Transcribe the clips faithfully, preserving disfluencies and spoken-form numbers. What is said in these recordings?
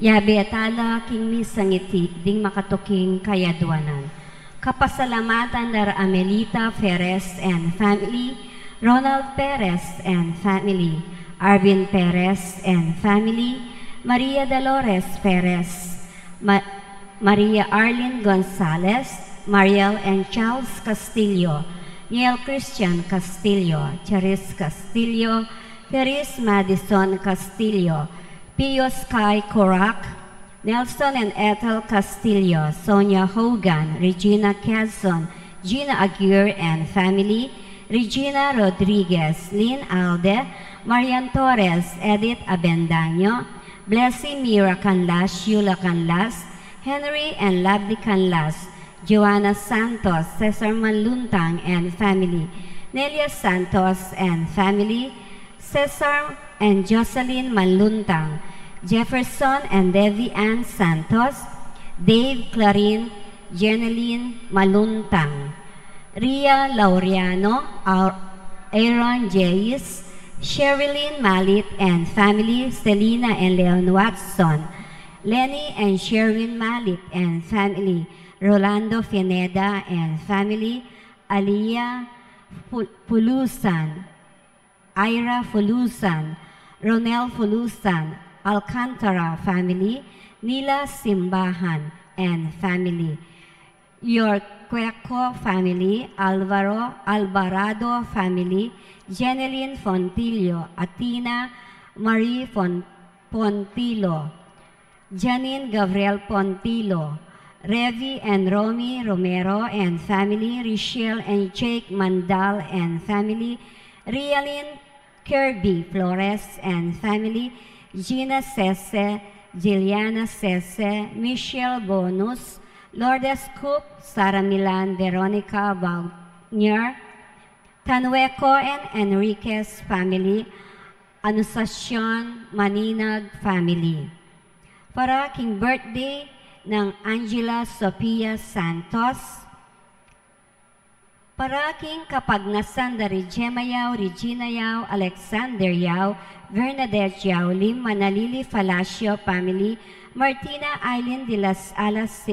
Yabe tala king misang iti ding makatuking kayadwanan. Kapasalamatan da ra Amelita Perez and family, Ronald Perez and family, Arvin Perez and family, Maria Dolores Perez, Ma- Maria Arlene Gonzalez, Mariel and Charles Castillo, Neil Christian Castillo, Charis Castillo, Teres Madison Castillo, Pius Kai Corac, Nelson and Ethel Castillo, Sonia Hogan, Regina Quezon, Gina Aguirre and family, Regina Rodriguez, Lynn Alde, Marian Torres, Edith Abendaño, Blessy Mira Canlas, Sheila Canlas, Henry and Lovely Canlas, Joanna Santos, Cesar Manluntang and family, Nelia Santos and family, Cesar and Jocelyn Manluntang, Jefferson and Debbie Ann Santos, Dave Clarin, Jeneline Maluntang, Ria Laureano, Ar- Aaron Jais, Sherilyn Malit and family, Selina and Leon Watson, Lenny and Sherwin Malit and family, Rolando Pineda and family, Alia Fu- Fulusan, Ira Fulusan, Ronel Fulusan, Alcantara family, Nila Simbahan and family, Yorqueco family, Alvaro Alvarado family, Jeneline Fontillo, Athena Marie Fon- Pontillo, Janine Gabriel Pontillo, Revi and Romy Romero and family, Richelle and Jake Mandal and family, Rialin Kirby Flores and family, Gina Sese, Jiliana Sese, Michelle Bonus, Lourdes Coop, Sara Milan, Veronica Wagner, Tanue Cohen Enriquez family, Anunciacion Maninag family. Para king birthday nang Angela Sofia Santos. Para king kapagnasan da Gemma Yao, Regina Yao, Alexander Yao, Bernadette Yao, Lim Manalili Falacio family, Martina Eileen de las Alas,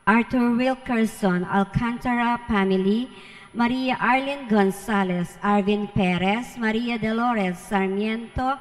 Arthur Wilkerson, Alcantara family, Maria Arlene Gonzalez, Arvin Perez, Maria Dolores Sarmiento,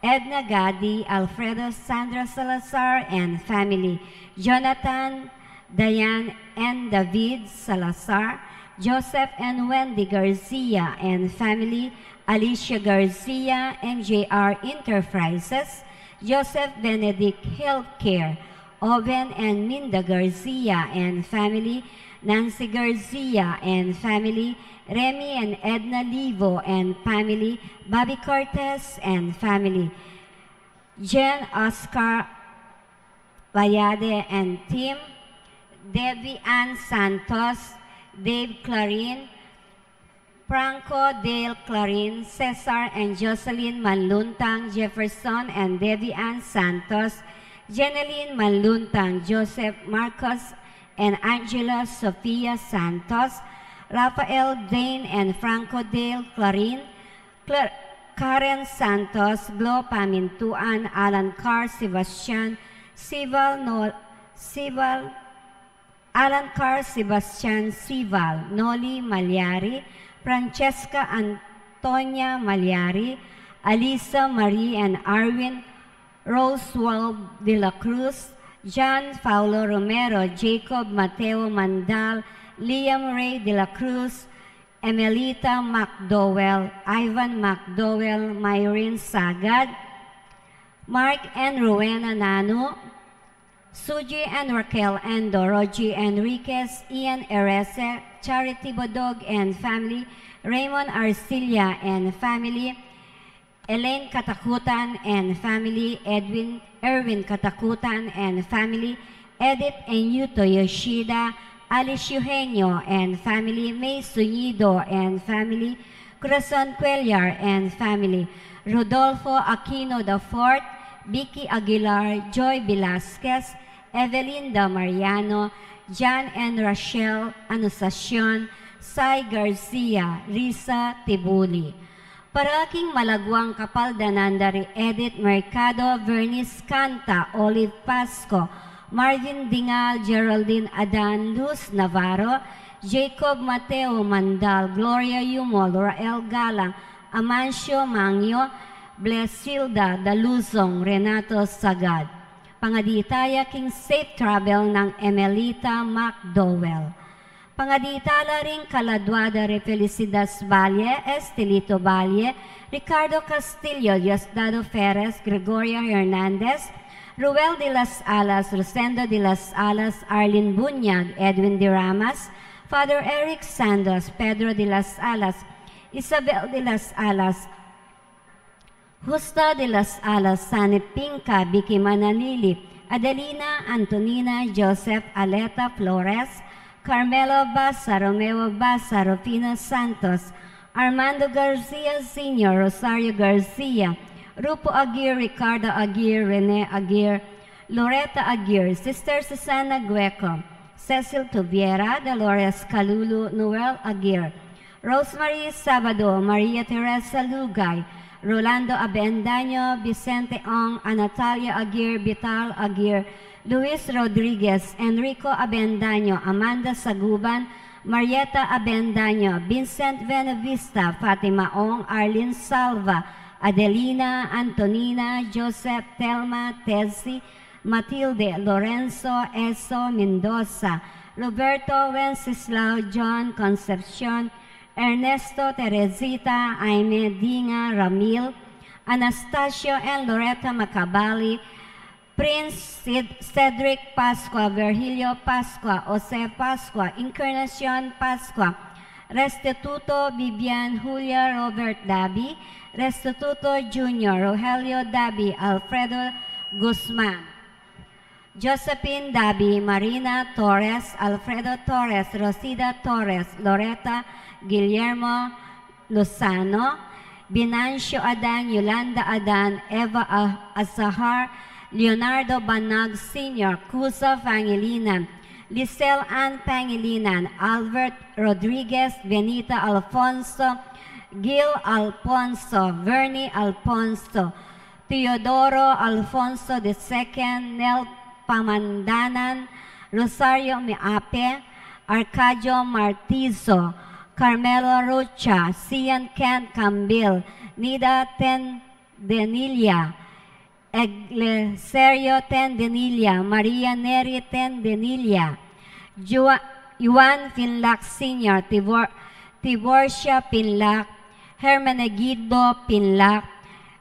Edna Gadi, Alfredo Sandra Salazar and family, Jonathan, Diane and David Salazar, Joseph and Wendy Garcia and family, Alicia Garcia and J R Enterprises, Joseph Benedict Healthcare, Oven and Minda Garcia and family, Nancy Garcia and family, Remy and Edna Livo and family, Bobby Cortez and family, Jen Oscar Bayade and team, Debbie Ann Santos, Dave Clarin, Franco Dale Clarin, Cesar and Jocelyn Manluntang, Jefferson and Debbie Ann Santos, Jeneline Manluntang, Joseph Marcos and Angela Sofia Santos, Rafael Dane and Franco Dale Clarin, Cla- Karen Santos, Glo Pamintuan, Alan Carr, Sebastian Sival, no, Sival, Alan Carr, Sebastian Sival, Noli Malyari, Francesca Antonia Malyari, Alisa Marie and Arwin, Roswald de la Cruz, John Paulo Romero, Jacob Mateo Mandal, Liam Ray de la Cruz, Emelita McDowell, Ivan McDowell, Myrin Sagad, Mark and Rowena Nanu, Suji and Raquel Endo, Rogie Enriquez, Ian Erese, Charity Bodog and family, Raymond Arcilla and family, Elaine Katakutan and family, Edwin Erwin Katakutan and family, Edith and Yuto Yoshida, Alice Eugenio and family, May Sunido and family, Corazon Cuellar and family, Rodolfo Aquino the fourth, Vicky Aguilar, Joy Velasquez, Evelinda Mariano, Jan and Rachel Anunciacion, Sai Garcia, Risa Tibuli. Para king malaguang kapaldanan da ri Edith Mercado, Vernice Canta, Olive Pasco, Marvin Dingal, Geraldine Adan, Luz Navarro, Jacob Mateo Mandal, Gloria Yumol, Rael Galang, Amancio Mangio, Blesilda Daluzong, Renato Sagad. Pangadi taya king safe travel nang Emelita McDowell. Pangadi tala ring kaladua da ri Felicidas Valle, Estelito Valle, Ricardo Castillo, Diosdado Perez, Gregoria Hernandez, Ruel de las Alas, Rosendo de las Alas, Arlene Bunyag, Edwin de Ramas, Father Eric Santos, Pedro de las Alas, Isabel de las Alas, Justo de las Alas, Sani Pinca, Vicky Mananili, Adelina, Antonina, Joseph, Aleta Flores, Carmelo Baza, Romeo Baza, Rufino Santos, Armando Garcia Senior, Rosario Garcia, Rupo Aguirre, Ricardo Aguirre, Rene Aguirre, Loretta Aguirre, Sister Susana Gueco, Cecil Tubiera, Dolores Calulu, Noel Aguirre, Rosemary Sabado, Maria Teresa Lugay, Rolando Abendaño, Vicente Ong, Anatalia Aguirre, Vital Aguirre, Luis Rodriguez, Enrico Abendaño, Amanda Saguban, Marieta Abendaño, Vincent Benavista, Fatima Ong, Arlene Salva, Adelina, Antonina, Joseph, Thelma, Tessie, Matilde, Lorenzo, Eso, Mendoza, Roberto, Wenceslao, John, Concepcion, Ernesto, Teresita, Jaime, Dinga, Ramil, Anastasio and Loretta Macabali, Prince Ced-, Cedric Pascua, Virgilio Pascua, Jose Pascua, Encarnacion Pascua, Restituto, Vivian, Julia, Robert Dabi, Restituto Junior, Rogelio Dabi, Alfredo Guzman, Josephine Dabi, Marina Torres, Alfredo Torres, Rosida Torres, Loretta, Guillermo Lozano, Venancio Adan, Yolanda Adan, Eva A-, Azahar, Leonardo Banag Senior, Cusa Pangilinan, Lisel Ann Pangilinan, Albert Rodriguez, Benita Alfonso, Gil Alfonso, Vernie Alfonso, Teodoro Alfonso the second, Nel Pamandanan, Rosario Miape, Arcadio Martizo, Carmelo Rocha, Sian Kent Cambil, Nida Tendenilla, Egleserio Tendenilla, Maria Neri Tendenilla, Jua-, Juan Pinlac Senior, Tibor-, Tiborcia Pinlac, Hermenegildo Pinlac,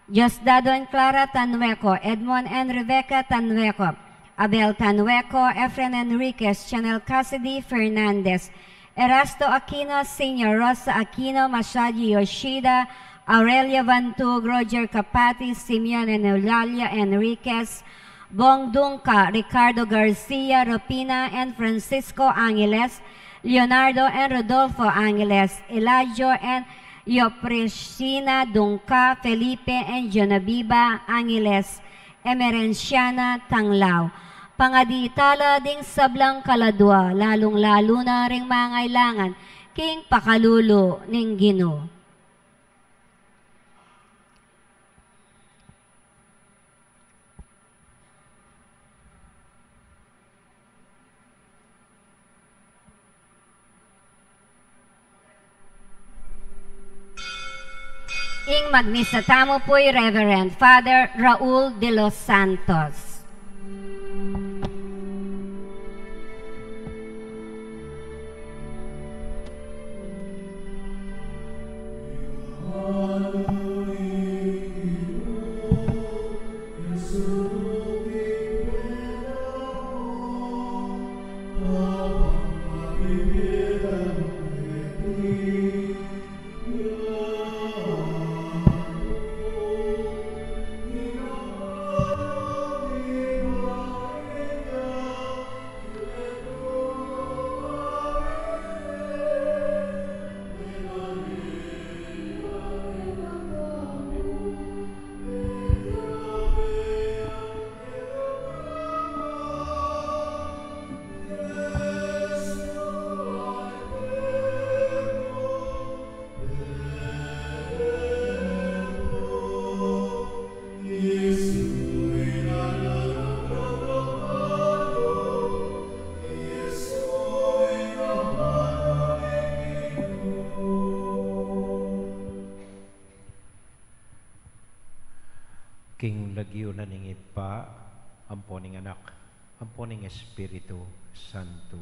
Diosdado and Clara Tanhueco, Edmond and Rebecca Tanhueco, Abel Tanhueco, Efren Enriquez, Chanel Cassidy Fernandez, Erasto Aquino Senior, Rosa Aquino, Masaji Yoshida, Aurelia Vantug, Roger Capati, Simeon and Eulalia Enriquez, Bong Dunca, Ricardo Garcia, Rupina and Francisco Angeles, Leonardo and Rodolfo Angeles, Eladio and Yopresina Dunca, Felipe and Genoveva Angeles, Emerenciana Tanglao. Pangadi tala ding sablang kaladua, lalung-lalu na ring mangailangan king pakalulu ning Ginu. Ing magmisa tamu pu i Reverend Father Raul de los Santos. King lagyu na ning Ibpa, ampo ning Anak, ampo ning Espiritu Santo.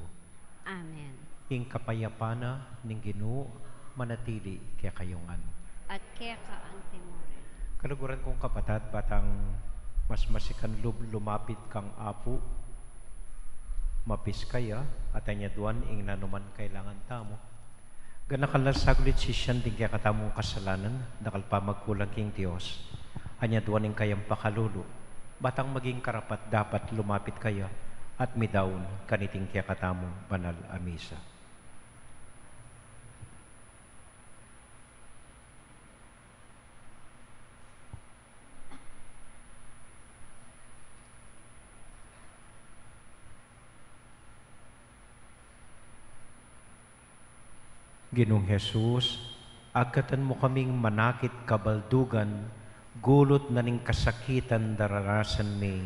Amen. Ing kapayapan na ning Ginu manatili kekayu ngan. At keka antimurin. Kaluguran kung kapatad, batang mas masikan lub lumapit kang Apu, mapis kaya, at anyaduan ing nanuman kailangan tamu. Ganaka la saglit sisian ding kekatamung kasalanan, dakal pa magkulang king Dios. Anyaduan ing kayang pakalulu, batang maging karapat-dapat lumapit kaya at midaun kaniting kekatamung banal a misa. Ginung Jesus, agkatan mu kaming manakit kabaldugan, gulut na ning kasakitan dararasan mi,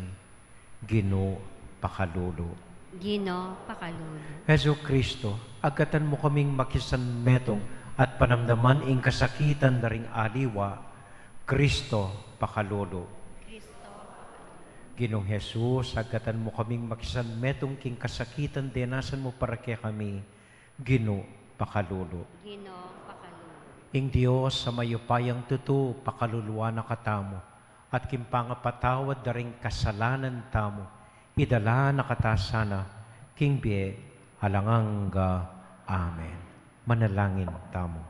Ginu, pakalulu. Ginu, pakalulu. Jesu Kristo, agkatan mu kaming makisanmetung at panamdaman ing kasakitan da ring aliwa, Kristo, pakalulu. Kristo, pakalulu. Ginung Jesus, agkatan mu kaming makisanmetung king kasakitan denasan mu para kekami, Ginu, pakalulu. Ginu, pakalulu. Ing Dios a mayupayang tutu, pakaluluan na katamu, at king pangapatawad da ring kasalanan tamu, idala na kata sana king bie alang angga. Amen. Manalangin tamu.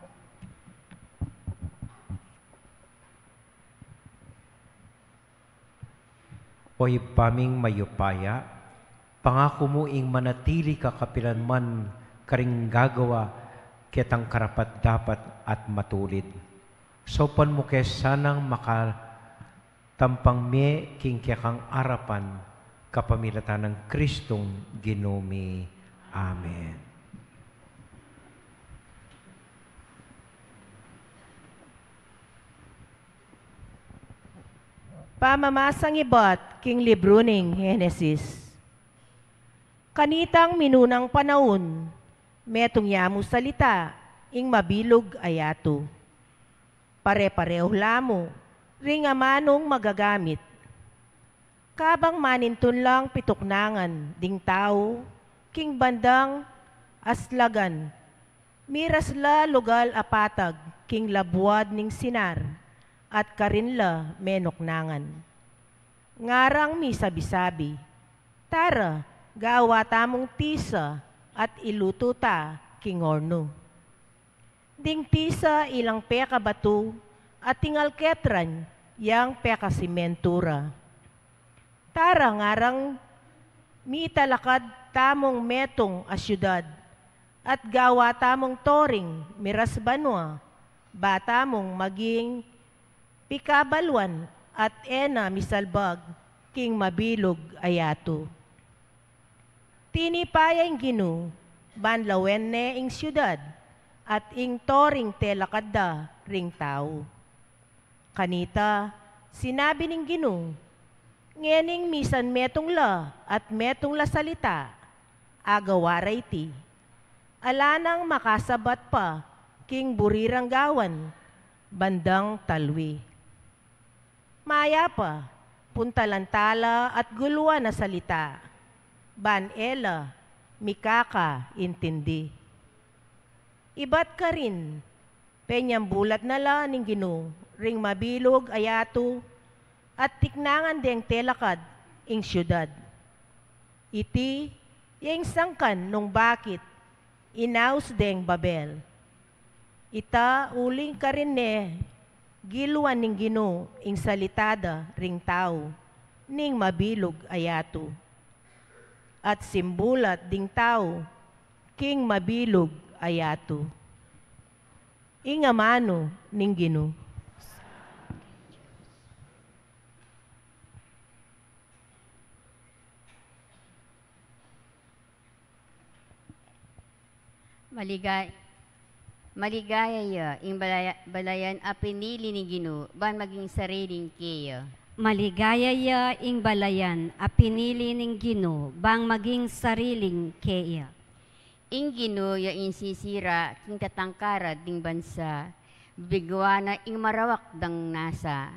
O Ibpa ming mayupaya, pangaku mu ing manatili ka kapilanman karing gagawa ketang karapat-dapat at matulid. Saupan mu ke sanang makatampang mie king kekang arapan, kapamilatan nang Kristong Ginu mi. Amen. Pamamasang ibat king libru ning Henesis. Kanitang minunang panaun, metung ya mu salita ing mabilug a yatu. Pare-parehu la mu ring amanung magagamit. Kabang manintun lang pituknangan ding tau king bandang aslagan, miras la lugal a patag king labuad ning sinar, at karin la menuknangan. Ngarang misabi-sabi, "Tara, gawa tamung tisa at ilutu ta king ornu." Ding tisa ilang pekabatu, at ing alketran yang pekasimentu ra. "Tara," ngarang, "mitalakad tamung metung a siudad, at gawa tamung toring miras banua, ba tamung maging pikabaluan at e na misalbag king mabilug a yatu." Tinipa ya ing Ginu, ban lawen ne ing siudad, at ing toring telakad da ring tau. Kanita, sinabi ning Ginu, "Ngening misan metung la at metung la salita, agawa ra iti. Ala nang makasabat pa king burirang gawan bandang talwi." Mayap a, puntalan ta la at guluan a salita, ban e la mikakaintindi. Ibat karin, penyambulat na la ning Ginu ring mabilug a yatu, at tiknangan deng telakad ing siudad. Iti ya ing sangkan nung bakit inaus deng Babel. Ita uling karin ne giluan ning Ginu ing salita da ring tau ning mabilug a yatu, at simbulat ding tau king mabilug a yatu. Ing amanu ning Ginu. Maliga-, maligaya ya ing balaya-, balayan a pinili ning Ginu, ban maging sariling keya. Maligaya ya ing balayan a pinili ning Ginu, bang maging sariling keya. Ing Ginu ya ing sisira king tatangkara ding bansa, bibigwa na ing marawak dang nasa.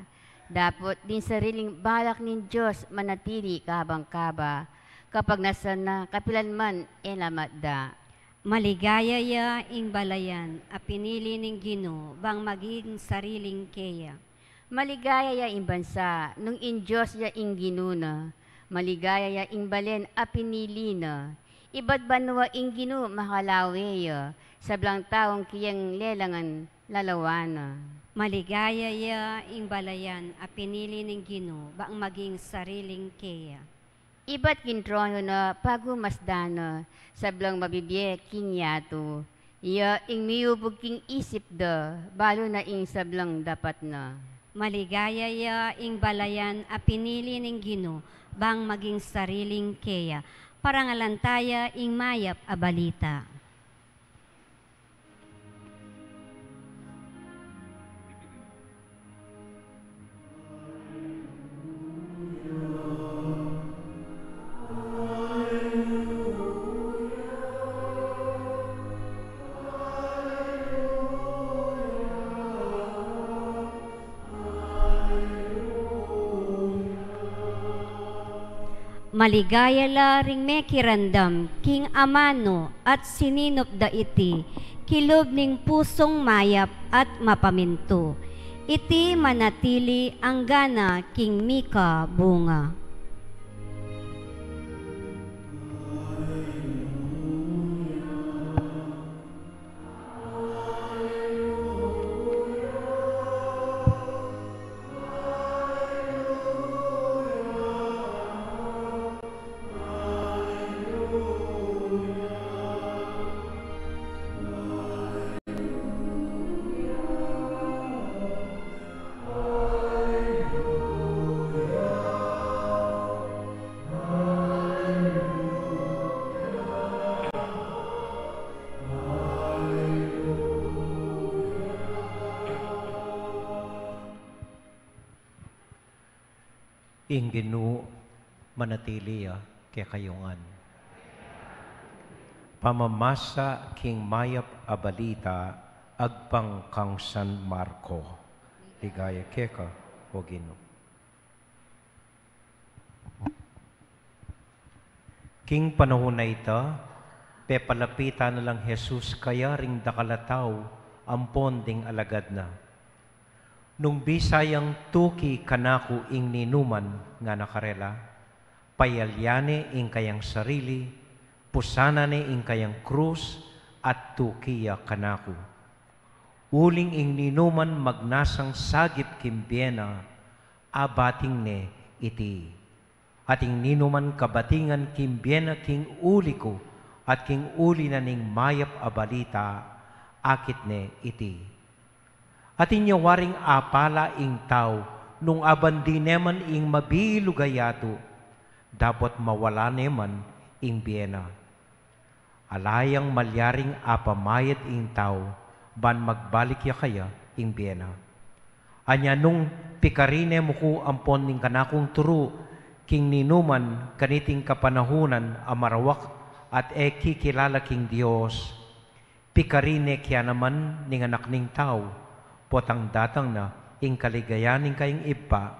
Dapot ding sariling balak ning Dios manatili kabang kaba, kapagnasan na kapilan man e na matda. Maligaya ya ing balayan a pinili ning Ginu bang maging sariling keya. Maligaya ya ing bansa nung ing Dios ya ing Ginu na. Maligaya ya ing balen a pinili na. Ibat banua ing Ginu makalawe ya, sablang taung kiyang lelangan lalawan na. Maligaya ya ing balayan a pinili ning Ginu bang maging sariling keya. Ibat king trono na pagumasdan na, sablang mabibie king yatu. Iya ing miubug king isip da, balu na ing sablang dapat na. Maligaya ya ing balayan a pinili ning Ginu bang maging sariling keya. Parangalan taya ing mayap a balita. Maligaya la ring mekiramdam king amanu at sininup da iti kilub ning pusung mayap at mapamintu. Iti manatili anggana king mikabunga. Ing Ginu manatili ya kekayu ngan. Pamamasa king mayap a balita agpang kang San Marco. Ligaya keka, o Ginu. King panaun a ita, pepalapitan na lang Jesus kaya ring dakal a tau ampon ding alagad na. Nung bisa yang, "Tuki kanaku ing ninuman," ngana karela, payalya ne ing kayang sarili, pusanan ne ing kayang krus, at tuki ya kanaku. Uling ing ninuman magnasang sagip king bie na, abating ne iti. At ing ninuman kabatingan king bie na king uli ku at king uli na ning mayap a balita, akit ne iti. Atin ya waring apala ing tau nung abandi ne man ing mabilug a yatu, dapot mawala ne man ing bie na. Ala yang malyaring apamayat ing tau ban magbalik ya kaya ing bie na. Anya nung pikarine mu ku ampon ning kanakung turu king ninuman kaniting kapanahunan a marawak at e kikilala king Dios, pikarine ke naman ning Anak ning Tau, potang datang na ing kaligayan ning kayang Ibpa,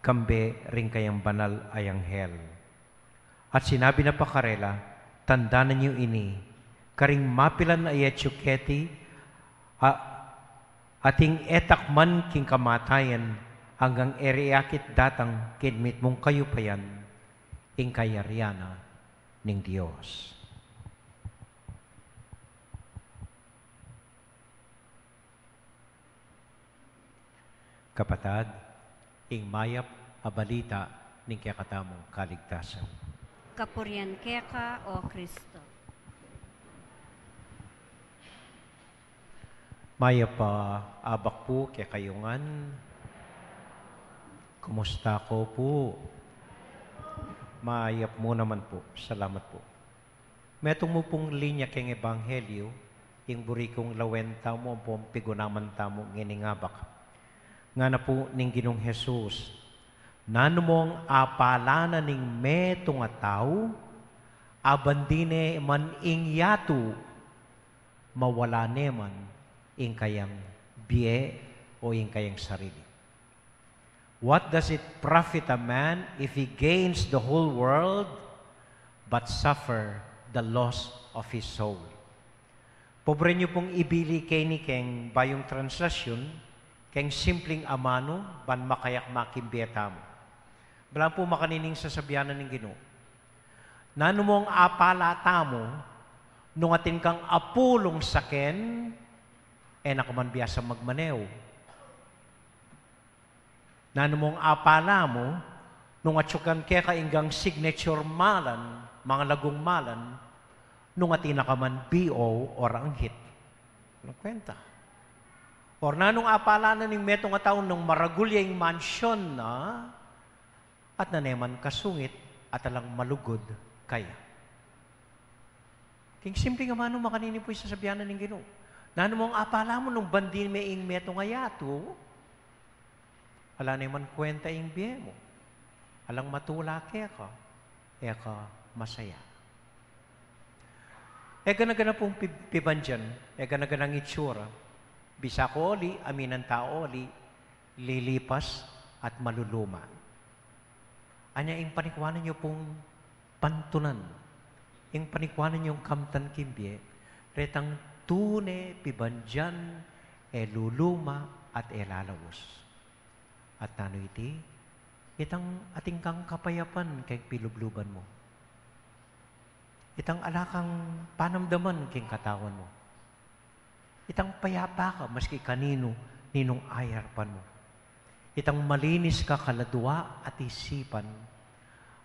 kambe ring kayang banal a anghel. At sinabi na pa karela, "Tandanan yu ini, karing mapilan a yatsu keti, a, ating e takman king kamatayan, anggang e re akit datang king mitmung kayupayan, ing kayarian na ning Dios." Kapatad, ing mayap a balita ning kekatamung kaligtasan. Kapurian keka, O Kristo. Mayap a abak pu kekayu ngan. Kumusta ko pu? Mayap mu naman pu. Salamat pu. Metung mu pung linya keng Ebanghelyu, ing buri kung lawen tamu ampong pigunaman tamu ngening abak. Ngana pu ning Ginung Jesus, "Nanu mong apala na ning metung a tau, abandi ne man ing yatu, mawala ne man ing kayang bie o ing kayang sarili." What does it profit a man if he gains the whole world but suffer the loss of his soul? Pobre yu pung ibili keni keng Bayung Translasion, keng simpling amanu, ban makayak makimbie tamu. Balamu pu makanini ing sasabian ning Ginu. Nanu mung apala tamu, nung atin kang apulung saken, e na ka man biasang magmaneu. Nanu mung apala mu, nung atyu kang keka inggang signature malan, mangalagung malan, nung atin na ka man B O or anghit. Anong kwenta? Or nanung apala na ning metung a tau nung maragul ya ing mansyon na, at naneman kasungit, at alang malugud kaya. King simpleng amanu makanini pu ing sasabian ning Ginu. Nanu mung apala mu nung bandi me ing metung a yatu, ala ne man kwenta ing bie mu. Alang matula keka, e ka masaya. E gana-gana pung pi-, pibandian, e gana-ganang itsura. Bisa ku oli, aminan ta oli, lilipas at maluluma. Anya ing panikuanan yu pung pantunan, ing panikuanan yung kamtan king bie, retang tune pibandian, e luluma at e lalaus. At nanu iti, itang atin kang kapayapan keng pilubluban mu. Itang ala kang panamdaman keng katawan mu. Itang payapa ka maski kaninu-ninung ayarpan mu. Itang malinis ka kaladua at isipan,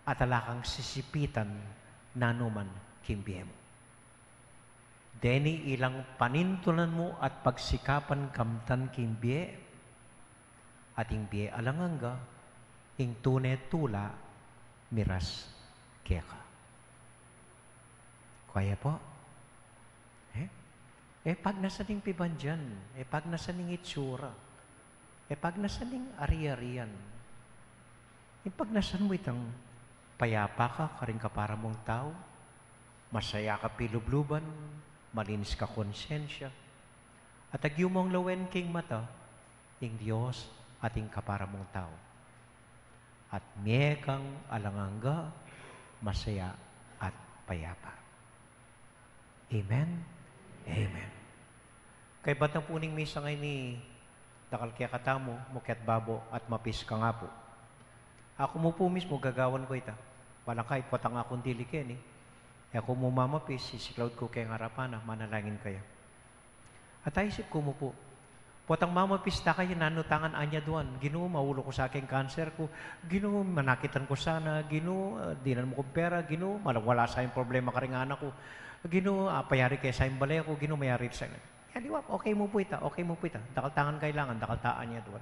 at ala kang sisipitan nanu man king bie mu. Deni ilang panintunan mu at pagsikapan kamtan king bie, at ing bie alang angga, ing tune tula miras keka. Kaya po? E? E pagnasan ing pibandian, e pagnasan ing itsura, e pagnasan ing ari-arian. Ing pagnasan mu itang payapa ka karing kapara mung tau, masaya ka pilubluban, malinis ka konsyensya, at agyu mung lawen king mata, ing Dios at ing kapara mung tau. At mie kang alang angga, masaya at payapa. Amen? Amen. Kaybat na pu ning misa ngeni, dakal kekatamu, mukyat babo at mapis kang Apu. Aku mu pu mismu gagawan ku ita. Walang kay potang akung dili keni. E ku mu mamapis, sisiklaud ku keng arapan na, manalangin kaya. At aisip ku mu pu, potang mamapis ta kaya, nanu tang anyaduan? Ginu, maulu ku sa king kanser ku. Ginu, manakitan ku sana. Ginu, ah, dinan mu kung pera. Ginu, malang wala sa ing problema karing anak ku. Ginu, ah, payari ke sa ing bale ku. Ginu, mayari sa ing, aliwa, okay mu pu ita, okay mu pu ita. Dakal tang kailangan, dakal tang anyaduan.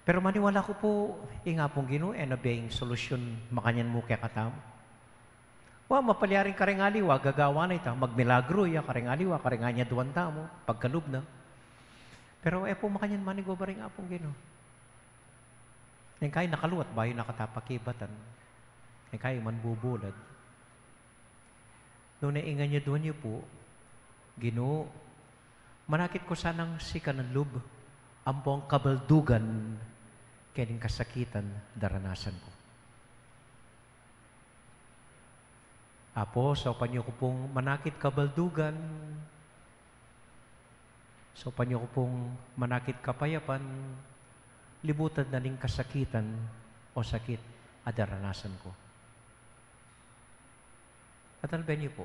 Pero maniwala ku pu, ing Apung Ginu, e na bie ing solusyun makanyan mu kekatamu. Wa, mapalyaring karing aliwa, gagawan na ita, magmilagru ya karing aliwa, karing anyaduan tamu, pagkalub na. Pero e pu makanyan manigobari ing Apung Ginu. Neng kai nakaluat, bayu na kata pakibatan. Neng kai manbubulad. Nune ing anyaduan yu pu, Ginu, manakit ku sanang sikanan lub ampong kabaldugan kening kasakitan daranasan ku. Apu, saupan yu ku pung manakit kabaldugan, saupan yu ku pung manakit kapayapan, libutan na ning kasakitan o sakit a daranasan ku. At alben yu pu,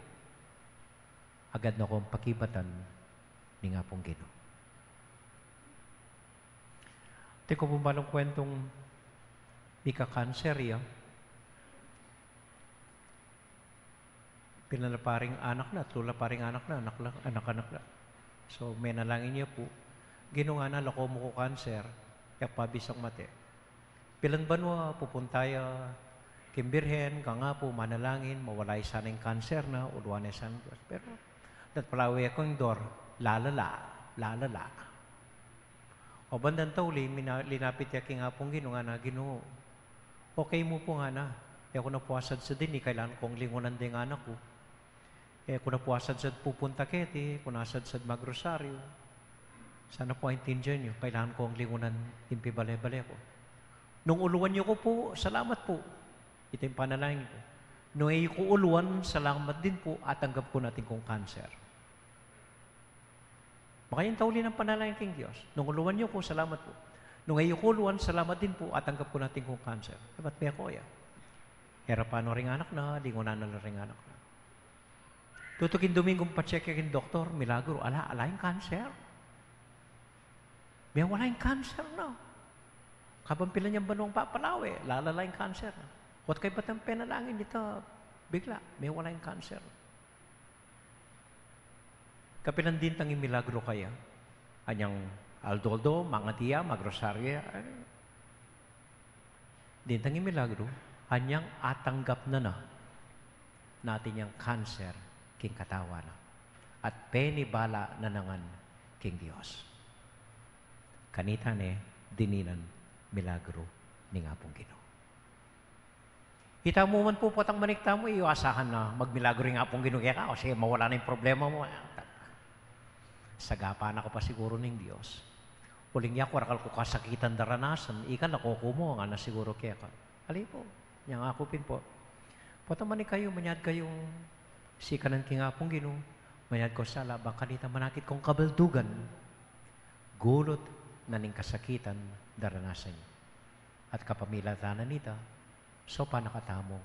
agad na kung pakibatan ning Apung Ginu. Atin ku pung balung kwentung mika-cancer ya. Pila la pa ring anak na, atlu la pa ring anak na, anak la, anak-anak la. So, menalangin ya pu. Ginu, ngana, lako mu ku cancer, e ku pa bisang mate. Pilan banua, pupunta ya king Birhen, kang Apu, manalangin, mawala ya sana ing cancer na, uluan na ya sana ning Dios. Pero, datang pala we kung dor, lalala, lalala. O bandang tauli, mina-, linapit ya king Apung Ginu, ngana, Ginu, okay mu pu, ngana, e ku na pu asadsad ini, kailangan kung lingunan deng anak ku. E ku na pu asadsad pupunta keti, e ku na asadsad magrosaryu. Sana po aintindihan niyo, kailangan kong lingunan ing pibale-bale ku. Nung uluan niyo ku pu, salamat pu. Ita ing panalangin ku. Nung e ku uluan, salamat din pu, atanggap ku na atin kung kanser. Makayang tauli nang panalangin king Dios. Nung uluan niyo ku, salamat pu. Nung e ku uluan, salamat din pu, atanggap ku na atin kung kanser. E ba't me ku ya? Herapan no ring anak na, lingunan na la ring anak na. Tutuking Domingo, pa-check ya king doktor, milagro, ala, ala yang kanser. Mewala yang kanser na. Kabang pila ning banuang papalawe, lalala yang kanser na. Ot kaybat nang penalangin, ita, bigla, mewala yang kanser. Kapilan dintang ing milagro kaya? Anyang aldo-aldo, mangadi ya, magrosaryo ya, ay, dintang ing milagro, anyang atanggap na na natin yang kanser king katawan na. At penibala na na ngan king Dios. Kanita ne, dininan milagro ning Apung Ginu. Ita mu man pu, potang manik tamu, e yu asahan na magmilagro ing Apung Ginu keka, o sige, mawala na ing problema mu. Sagapan na ka pa siguru ning Dios. Uling yaku, arakal ku kasakitan daranasan, ika, lako ku mu, ngana siguru keka. Ali pu, nyang aku pin pu. Potang manik kayu, manyad kayung sikanan king Apung Ginu, manyad kong sala, bang kanita manakit kung kabaldugan, gulut na ning kasakitan daranasan yu. At kapamilatan na nita, saupan na ka tamung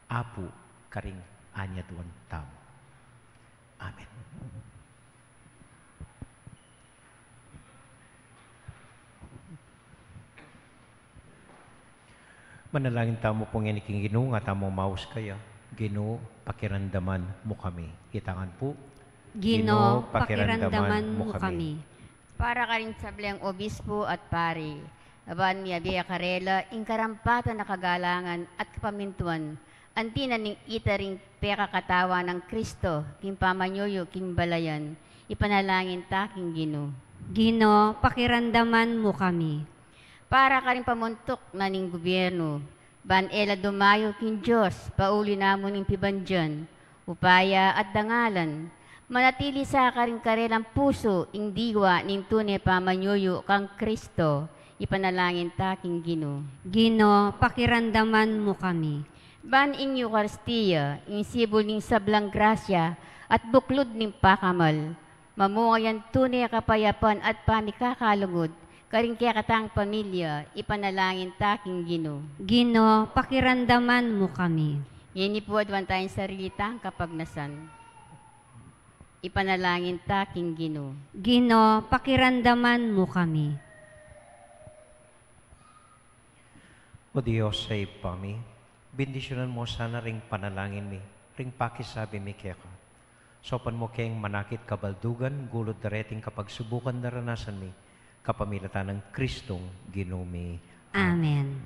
apu karing anyaduan tamu. Amen. Manalangin tamu pu ngeni king Ginu, nga tamu maus kaya. Ginu, pakiramdaman mu kami. Ita ngan pu. Ginu, pakiramdaman mu kami. Para karing sableng obispo at pari, aban miyabe karela ing karampatan a kagalangan at kapamintuan, anti na ning ita ring pekakatawan nang Kristo king pamanyuyu king balayan, ipanalangin ta king Ginu. Ginu, pakiramdaman mu kami. Para karing pamuntuk na ning gubyernu, ban e la dumayu king Dios pauli namu ning pibandian, upaya at dangalan, manatili sa karing karelang pusu ing diwa ning tune pamanyuyu kang Kristo, ipanalangin ta king Ginu. Ginu, pakiramdaman mu kami. Ban ing Eukaristia, ing sibul ning sablang grasya at buklud ning pakamal, mamunga yang tune a kapayapan at pamikakalugud karing kekatang pamilya, ipanalangin ta king Ginu. Ginu, pakiramdaman mu kami. Ngeni pu, aduan taya ing sarili tang kapagnasan, ipanalangin ta king Ginu. Ginu, pakiramdaman mu kami. O Dios a Ibpa mi, bendisyunan mu sana ring panalangin mi, ring pakisabi mi keka. Saupan mu keng manakit kabaldugan, gulut dareting kapagsubukan daranasan mi, kapamilatan nang Kristong Ginu mi. Amen.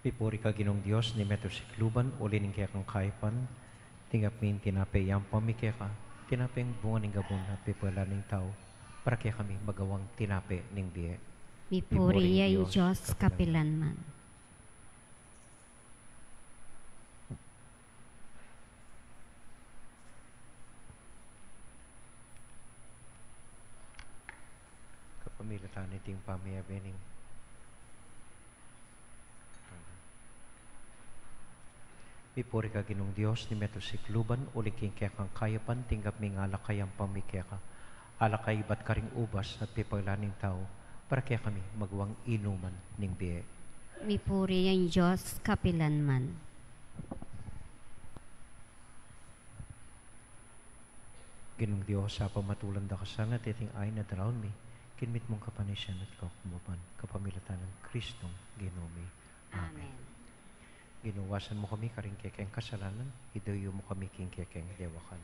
Mipuri ka Ginung Dios ning metung sikluban, uli ning kekang kayapan, tinggap mi ing tinape a yampang mi keka, tinapeng bunga ning gabun at pepala ning tau, para kekami magawang tinape ning bie. Mipuri ya ing Dios kapilanman. Kapamilatan niting pamiyabe ning. Mipuri ka Ginung Dios ning metung sikluban, uli king kekang kayapan, tinggap mi ing alak a yampang mi keka. Alak a ibat karing ubas at pepala ning tau, para kekami magawang inuman ning bie. Mipuri ya ing Dios kapilanman. Ginung Dios, apamatulan da ka sana, deting ain a daraun mi, king mitmung kapanisyan at kakumapan, kapamilatan nang Kristong Ginu mi. Amen. Amen. Ginu, wasan mu kami karing kekeng kasalanan, idayu mu kami king kekeng dewakan.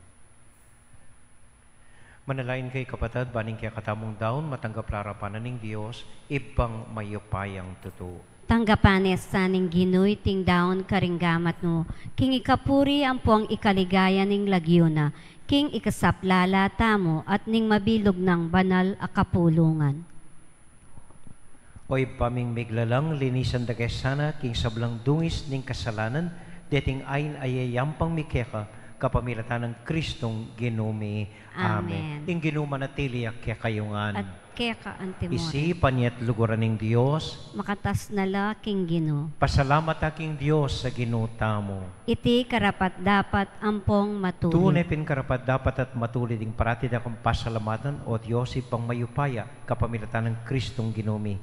Manalangin kayu kapatad, ban ing kekatamung daun matanggap la arapan na ning Dios, Ibpang mayupayang tutu. Tanggapan ne sa ning Ginu iting daun karing gamat mu, king ikapuri ampong ikaligaya ning lagyu na, king ikasaplala tamu at ning mabilug nang banal a kapulungan. O Ibpa ming miglalang, linisan da ke sana king sablang dungis ning kasalanan, deting ain a yayampang mi keka, kapamilatan nang Kristong Ginu mi. Amen. Amen. Ing Ginu manatili ya kekayu ngan. At keka antimurin. Isipan ye at luguran ning Dios. Makatas na la king Ginu. Pasalamat ta king Dios a Ginu tamu. Iti karapat-dapat ampong matulid. Tune pin karapat-dapat at matulid ing parati da kang pasalamatan, O Dios, Ibpang mayupaya, kapamilatan nang Kristong Ginu mi.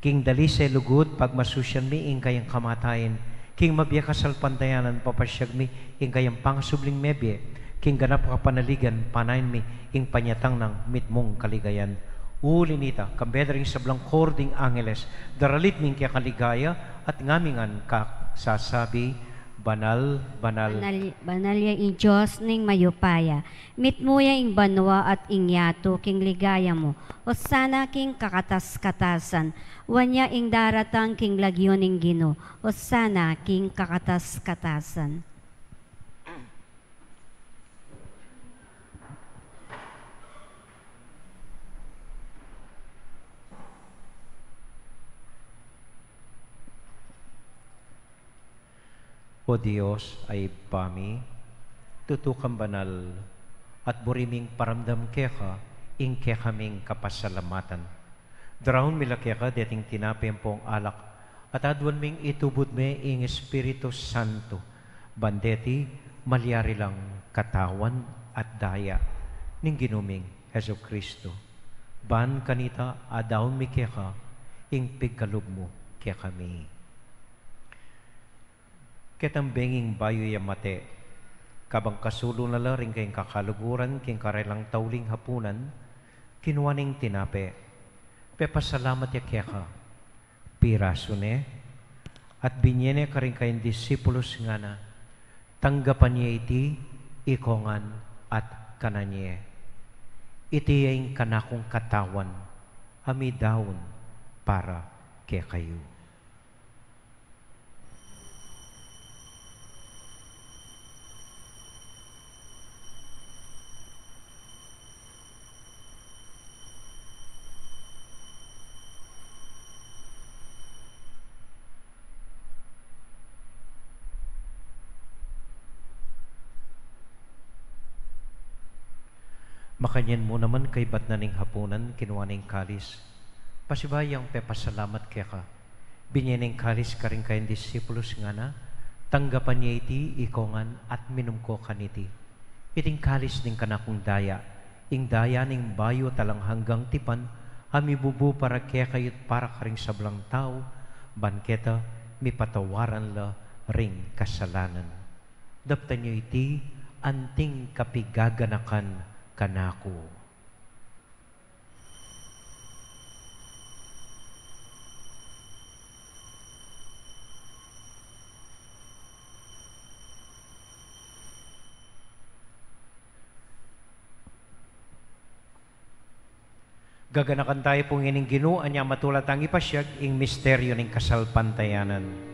King dalise lugud, pagmasusian mi ing kayang kamatayan, king mabie kasalpantayanan, papasyag mi ing kayang pangasubling mebie, king ganap a kapanaligan, panayan mi ing panyatang nang mitmung kaligayan. Uli nita, kambe da ring sablang kor ding angeles, daralit mi ing keka ligaya, at ngamingan kak sasabi, Banal, banal. Banal, banal ya ing Dios ning mayupaya. Mitmu ya ing banua at ing yatu king ligaya mu. Osana king kakatas-katasan. Nuan ya ing daratang king lagyu ning Ginu. Osana king kakatas-katasan. O Dios a Ibpa mi, tutu kang banal, at buri ming paramdam keka ing kekaming kapasalamatan. Daraun mi la keka deting tinape ampong alak, at aduan ming itubud me ing Espiritu Santo, ban deti malyari lang katawan at daya ning Ginu ming Jesucristo. Ban kanita adaun mi keka ing pigkalub mu kekami. Ketang benging bayu ya mate, kabang kasulu na la ring kayang kakaluguran king karelang tauling hapunan, kinua ne ing tinape, pepasalamat ya keka, pirasu ne, at binie ne karing kayang disipulus, ngana, tanggapan ye iti, ikongan at kanan ye. Iti ya ing kanakung katawan, a midaun para kekayu. Makanyan mu naman kaybat na ning hapunan, kinua ne ing kalis. Pasibayu yang pepasalamat keka, binie ne ing kalis karing kayang disipulus, ngana, tanggapan ye iti, ikongan at minum ko kaniti. Iting kalis ning kanakung daya, ing daya ning bayu at alang anggang tipan, a mibubu para kekayu at para karing sablang tau, ban keta mipatawaran la ring kasalanan. Daptan yu iti anting kapigaganakan kanaku. Gaganakan tayu pu ngening Ginu, anya matula tang ipasyag ing misteryu ning kasalpantayanan.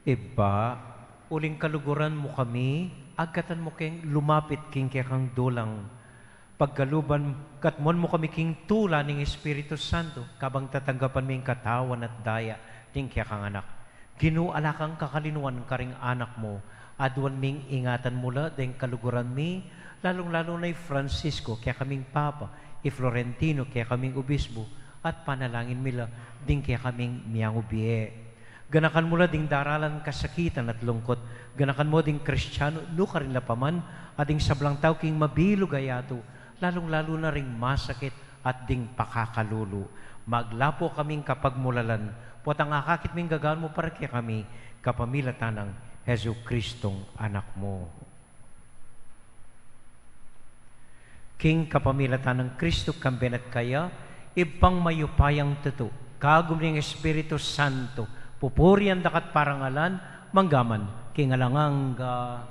Ibpa, uling kaluguran mu kami, agkatan mu keng lumapit king kekang dulang, Pagkaluban, katmuan mu kami king tula ning Espiritu Santo, kabang tatanggapan mi ing katawan at daya ning kekang Anak. Ginu, ala kang kakalinuan karing Anak mu, aduan ming ingatan mu la deng kaluguran mi, lalung-lalu na i Francisco, kekaming Papa, i Florentino, kekaming Obispo, at panalangin mi la ding kekaming miyangubie. Ganakan mu la ding daralan kasakitan at lungkut, ganakan mu ding Kristiano, nukarin la pa man, at ding sablang tau king mabilug a yatu, lalung-lalu na ring masakit at ding pakakalulu. Maglapo kaming kapagmulalan, potang akakit ming gagawan mu para kekami, kapamilatan nang Jesucristong Anak mu. King kapamilatan nang Kristo, kambe na at kaya, Ibpang mayupayang tutu, kagum ning Espiritu Santo, pupurian da ka at parangalan, mangga man, king alang angga.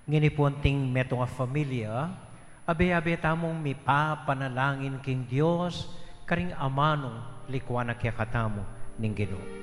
Ngeni pu anting metung a familia, abe-abe tamung mipapanalangin king Dios, karing amanung likuan na kekatamu ning Ginu.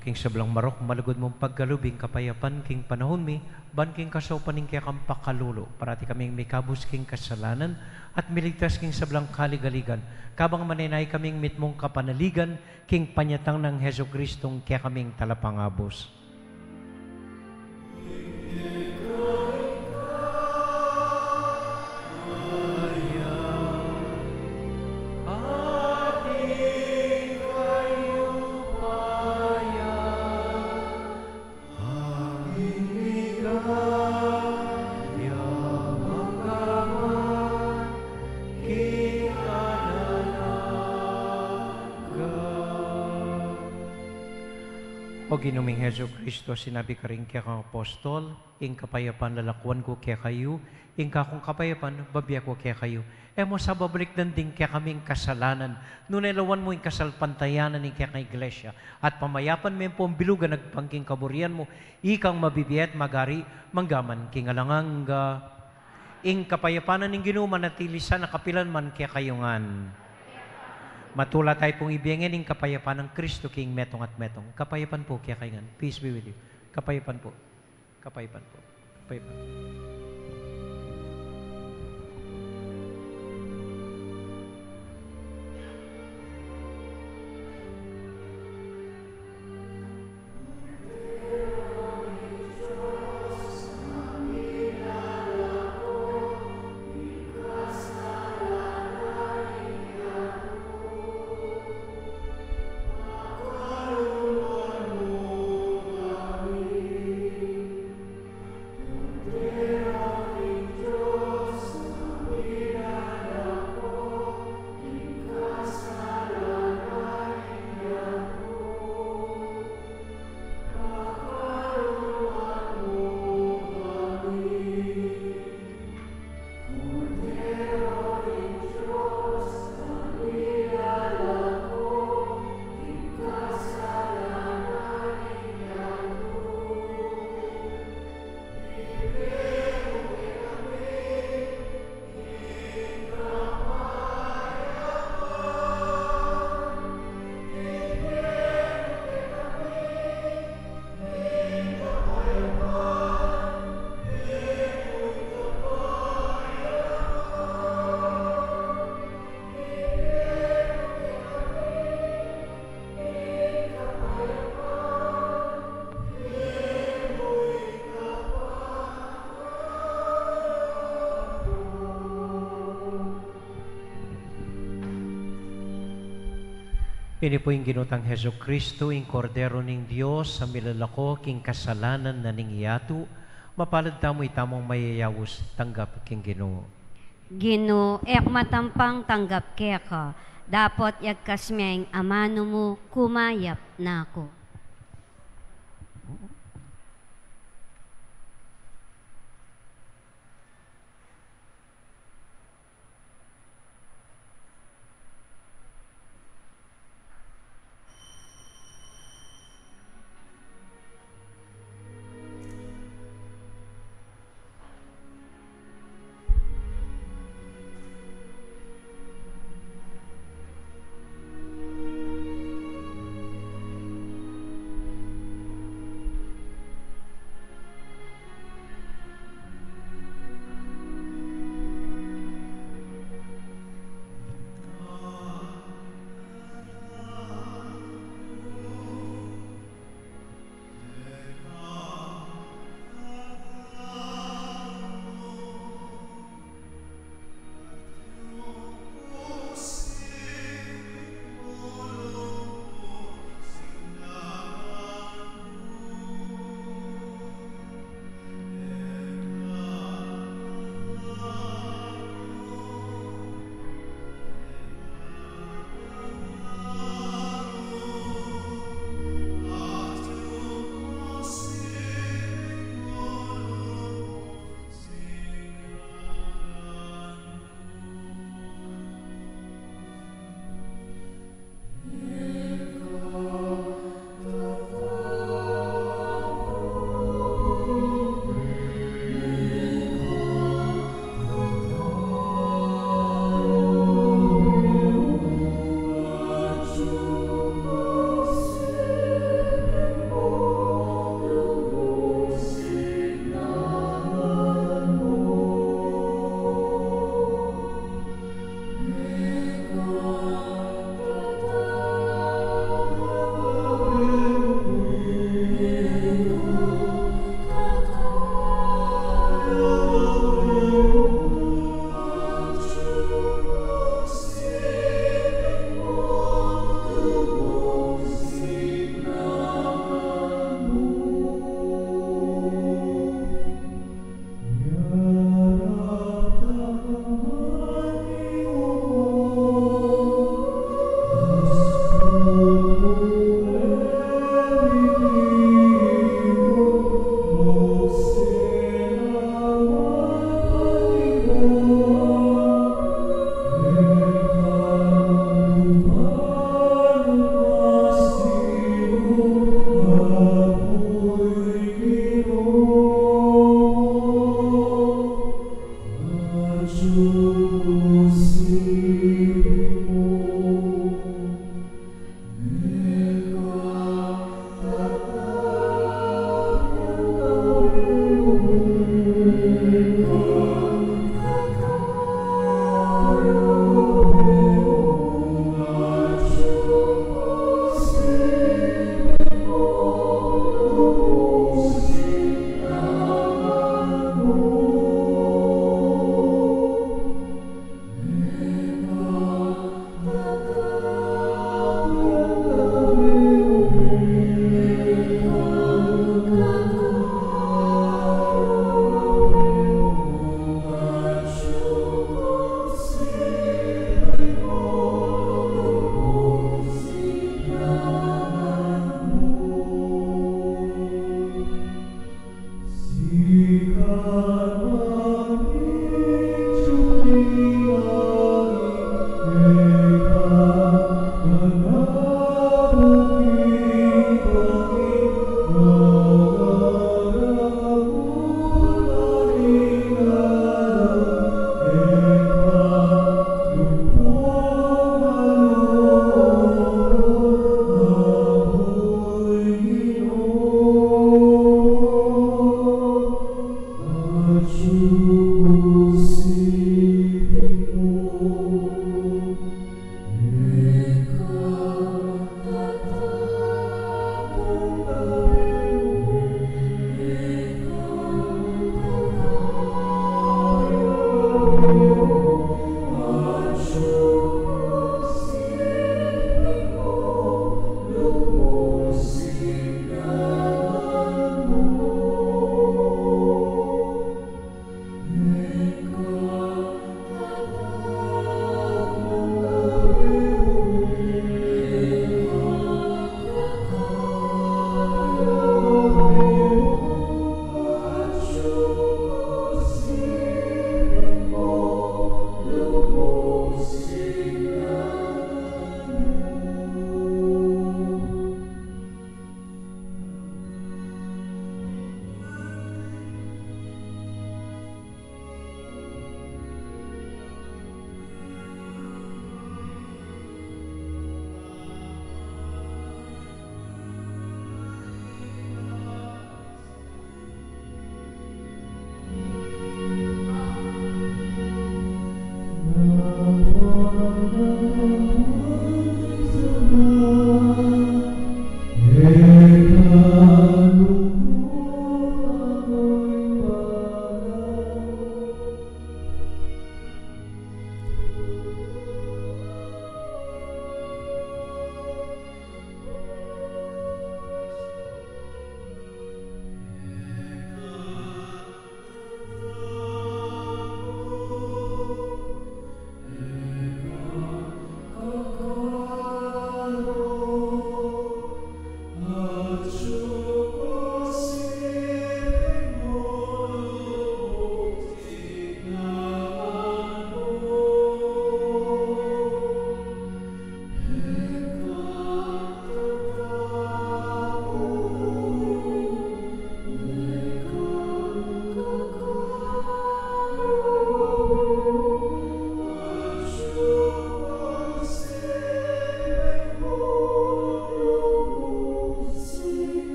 King sablang marok, malugud mung pagkalub ing kapayapan king panahun mi, ban king kasaupan ning kekang pakalulu, parati kaming mikabus king kasalanan, at miligtas king sablang kaligaligan, kabang manenaya kaming mitmung kapanaligan, king panyatang nang Jesucristong kekaming talapangabus. O Ginu ming Jesucristo, sinabi karing kekang apostol, ing kapayapan lalakuan ku kekayu, ing kakung kapayapan bibie ku kekayu. E mu sa babalikdan ding kekaming kasalanan, nune lawan mu ing kasalpantayanan ning kekang Iglesia, at pamayapan me pu ing bilug a nagpang king kaburian mu, ikang mabibie at magari, mangga man king alang angga. Ing kapayapan na ning Ginu manatili sana kapilan man kekayu ngan. Matula tayu pung ibie ngeni ing kapayapan nang Kristo king metung at metung. Kapayapan pu kekayu ngan. Peace be with you. Kapayapan pu. Kapayapan pu. Kapayapan. Ini pu ing Ginu tang Jesucristo, ing Kordero ning Dios, a milalako king kasalanan na ning yatu. Mapalad tamu, itamu a mayayaus tanggap king Ginu. Ginu, e ku matampang tanggap keka, dapot yagkas me ing amanu mu, kumayap na ku.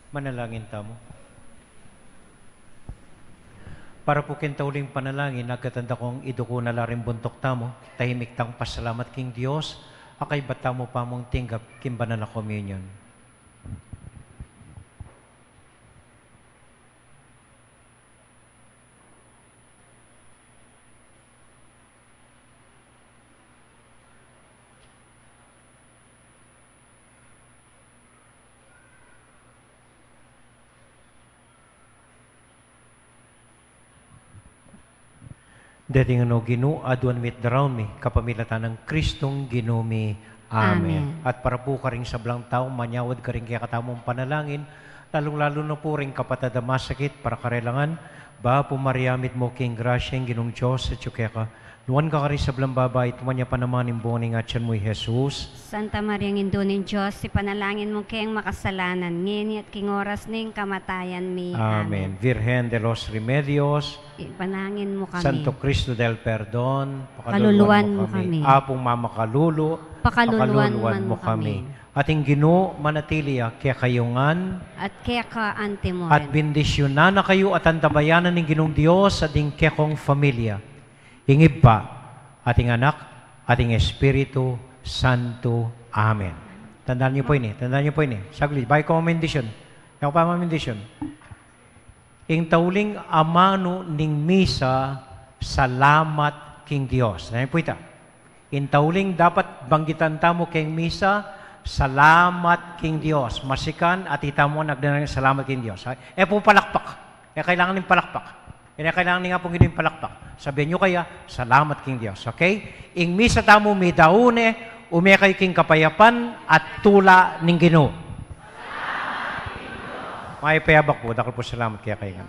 Manalangin tamu. Para pu king tauling panalangin, agkatan da kung iduku na la ring buntuk tamu, tahimik tang pasalamat king Dios, a kaybat tamu pa mung tinggap king banal a komunyon. Deti ngana, O Ginu, aduan mi't daraun mi, kapamilatan nang Kristong Ginu mi. Amen. Amen. At para pu karing sablang tau manyawad karing kekatamung panalangin, lalung-lalu na pu ring kapatad a masakit, para karela ngan, Bapu Maria, mitmu ka king grasya, ing Ginung Dios atyu keka. Nuan ka karing sablang babai, at nuan ya pa naman ing bunga ning atyan mu, i Jesus. Santa Maria, Indu ning Dios, ipanalangin mu keng makasalanan, ngeni at king oras ning kamatayan mi. Amen. Amen. Virgen de los Remedios, ipanalangin mu kami. Santo Cristo del Perdon, pakaluluan mu kami. Apung mamakalulu, pakaluluan mu kami. At ing Ginu manatili ya kekayu ngan. At keka antimurin. At bendisyunan na kayu at antabayanan ning Ginung Dios a ding kekong familia. Ing Ibpa, at ing Anak, at ing Espiritu Santo. Amen. Tandaan niyo po ini, tandaan niyo po ini. Saglit, bayu ku mamendisyon. Bayu ku pa mamendisyon. Ing tauling amanu ning misa, salamat king Dios. Ayan po ita. Ing tauling dapat banggitan tamu keng misa, salamat king Dios. Masikan, at ita mu nagdadalangin salamat king Dios. E pu palakpak. E kailangan ning palakpak. E kailangan ning Apung Ginu ing palakpak. Sabian yu kaya, salamat king Dios. Okay? Ing misa tamu midaun ne, ume kayu king kapayapan at tula ning Ginu. Mayap a abak pu, dakal pung salamat kekayu ngan.